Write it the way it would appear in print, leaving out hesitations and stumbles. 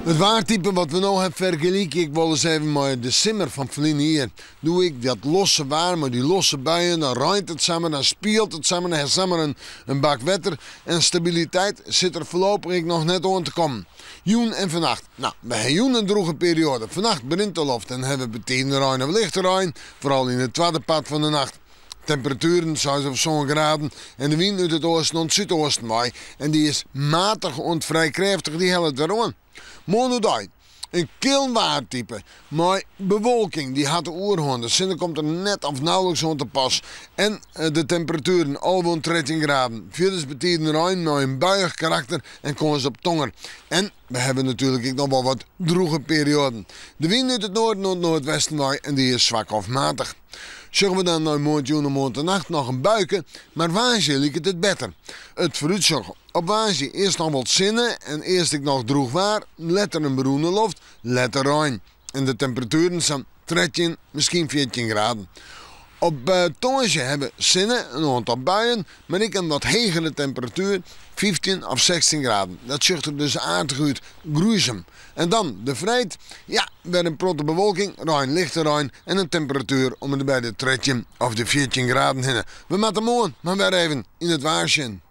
It waartype wat we no hawwe fergelykje ik wolris even mei de simmer fan ferline jier. Doe ek dat losse waar mei dy losse buien, dan reint it samar, dan spielt it samar, dan hast samar in bak wetter. En stabiliteit sit der foarlopich ek noch net oan te kommen. Jûn en fannacht. No, we ha jûn in drûge perioade. Fannacht berint de loft en hawwe we betiden rein of lichte rein, foaral yn it twadde part fan de nacht. Temperatueren seis of sân graden en de wyn út it oasten oant súdoasten wei en dy is matich oant frij krêftich, dy hellet wer oan. Moarn oerdei in kil waartype mei bewolking, dy hat de oerhân. De sinne komt der net of nauwelijks oan te pas en de temperatueren 11 oant 13 graden. Fierders betiden rein mei in buiïch karakter en kâns op tonger. En we hawwe natuerlik ek noch wol wat drûge perioaden. De wyn út it noarden oant noardwesten wei en dy is swak of matich. Sjogge we dan nei moarntejûn en moarntenacht noch in buike, mar woansdei liket it better. It foarútsjoch op woansdei, earst noch wol sinne en earst ek noch drûch waar, letter in berûne loft, letter rein. En de temperatueren sa'n 13, miskien 14 graden. Op tongersdei hawwe we sinne, in oantal buien, mar ek in wat hegere temperatuer, 15 of 16 graden. Dat sjocht der dus aardich út, gruisum. En dan de freed, ja, wer in protte bewolking, rein, lichte rein en in temperatuer om en by de 13 of de 14 graden hinne. We moatte moarn mar wer even yn it waar sjen.